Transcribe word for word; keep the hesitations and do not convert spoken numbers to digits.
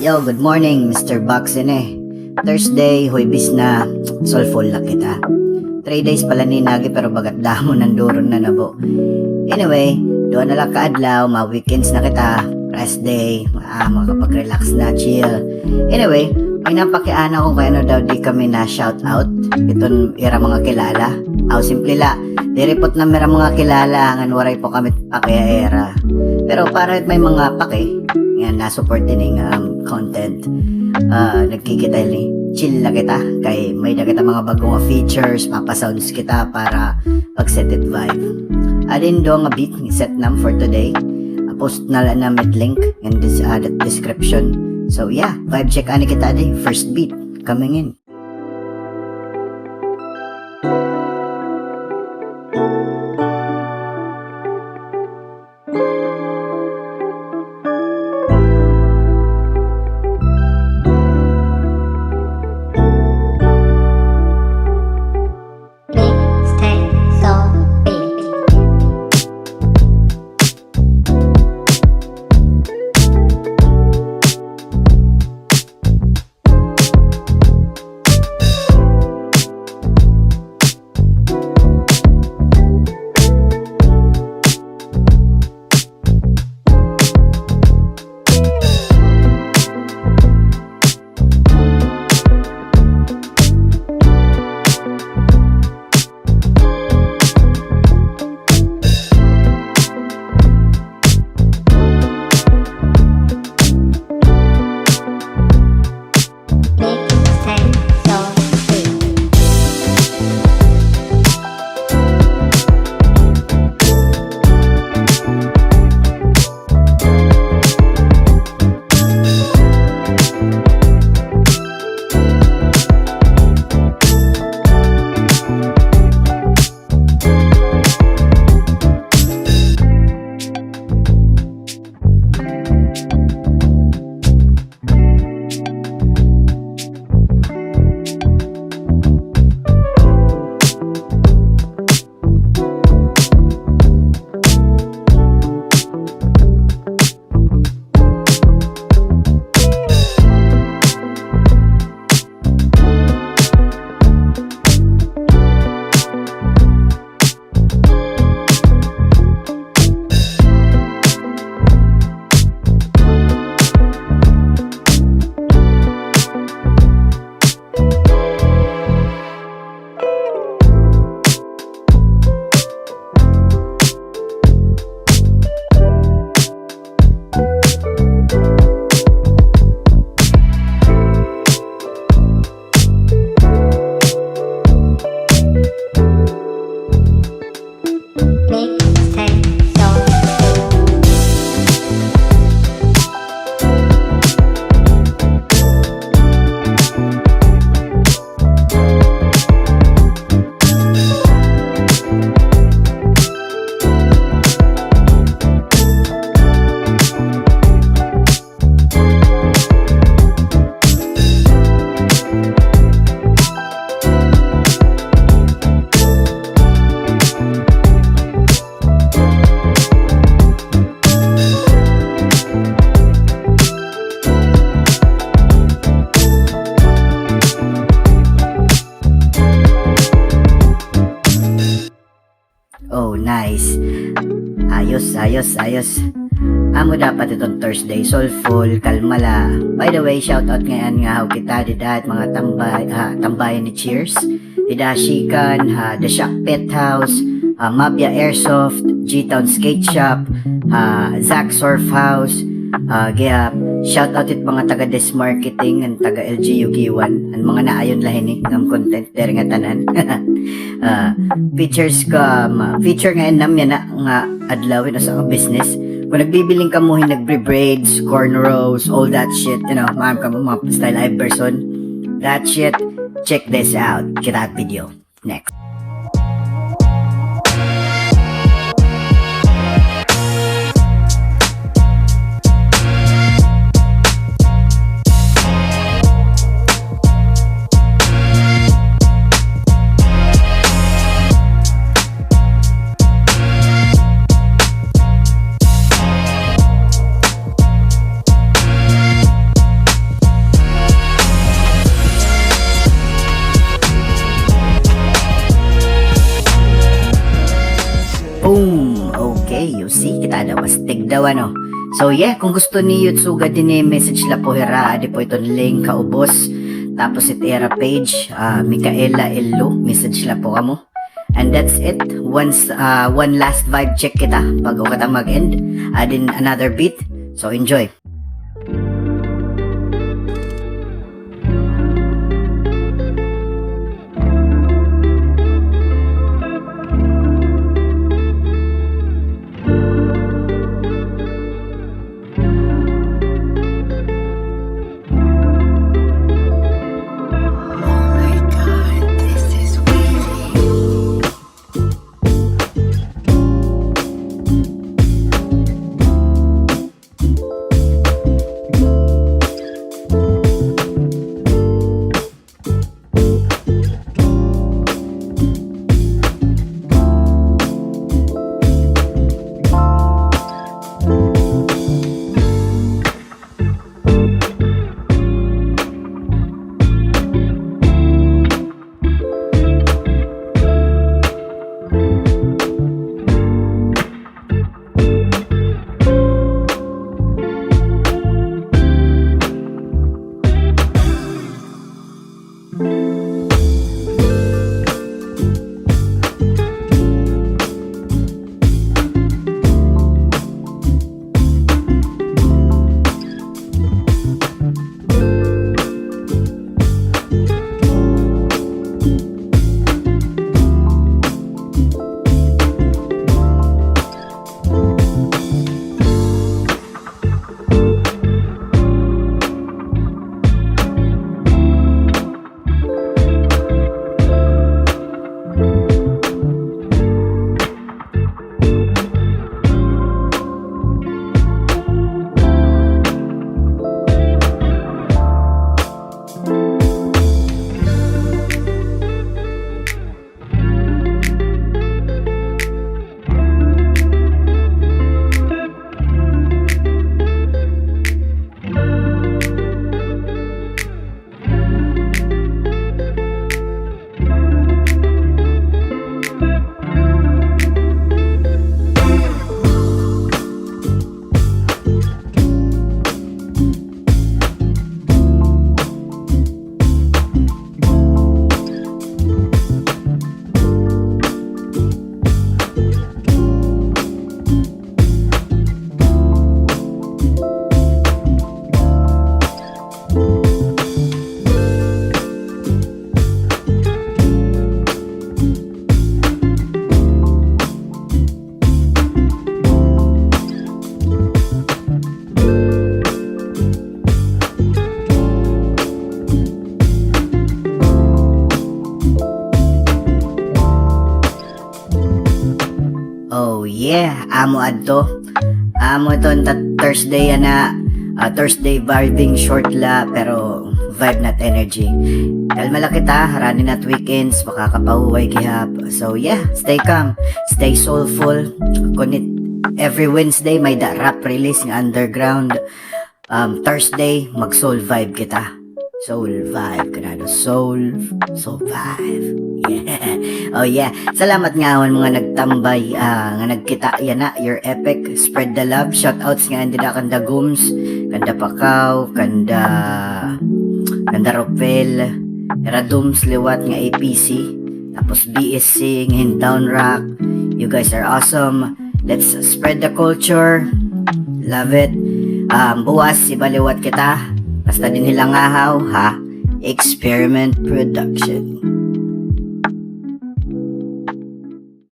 Yo, good morning, Mister Box ini. Thursday, Huwebes na, soulful na kita. Three days pala ini nagi, pero bagat damo nanduron na nabo. Anyway, duha na la ka adlaw, ma-weekends na kita, rest day, ah, makapag-relax na, chill. Anyway, may napakiana ko kay ano daw di kami na-shout out iton ira mga kilala. Aw, simple la, diri pot nam ira mga kilala, ngan waray po kami paki ha ira. Pero para may mga paki, nga na-support ini nga, um, content. Ah, nagkikita ini, chill la kita, kay may-ada kita mga bag-o nga features, mapa-sounds kita para pag-set it vibe. Adi ini duha nga beat, set nam for today. Ah, post na la nam it link in this, ah, the description. So yeah, vibe check anay kita adi, first beat, coming in. Oh, nice. Ayos, ayos, ayos. Amo dapat iton Thursday, soulful, kalma la. By the way, shout out ngay-an nga haw kita dida it mga tambay, ah, tambayan ni Cheers. Dida Shikan, ha, The Shock Pet House, ha, Mafia Airsoft, G-Town Skate Shop, ha, Zack Surf House, ha, gaya, shout out it mga taga Des Marketing, an taga L G U Giwan, an mga naayon la hini nga content, diri nga tanan. Ah, features ka, ma-, feature nga inam yana nga adlawin usa ka business. Kung nagbibiling kamo hin nagbre-braids, cornrows, all that shit, you know, maam kamo mga style Iverson, that shit, check this out. Kita it video. Next. Kita daw, astig daw, ano. So, yeah, kung gusto niyo sugad dinhi, message la po hira, adi po iton link kaubos. Tapos it ira page, ah, Micaela Illo, message la po kamo. And that's it. Once, ah, one last vibe check kita bago kita mag-end. Add in another beat. So, enjoy. Oh yeah, amo adto. Amo iton ta Thursday yana, ah, Thursday vibing short la, pero vibe na't energy. Kalma la kita, harani na't weekends, makakapahuway gihap. So yeah, stay calm, stay soulful. Kunit every Wednesday may-ada rap release nga underground. Um, Thursday, mag-soul vibe kita. Soul vibe, kanano? Soul, soul vibe. Yeah. Oh yeah. Salamat ngahon mga nagtambay, ah, nga nagkita yana, your epic. Spread the love. Shoutouts nga dida kanda Gums, kanda Pakaw, kanda, kanda Ropel, Radums liwat nga A P C. Tapos B S C, ngahin Down Rock. You guys are awesome. Let's spread the culture. Love it. Um, buwas, iba liwat kita. Basta dinhi la ngahaw, ha? Experiment Production.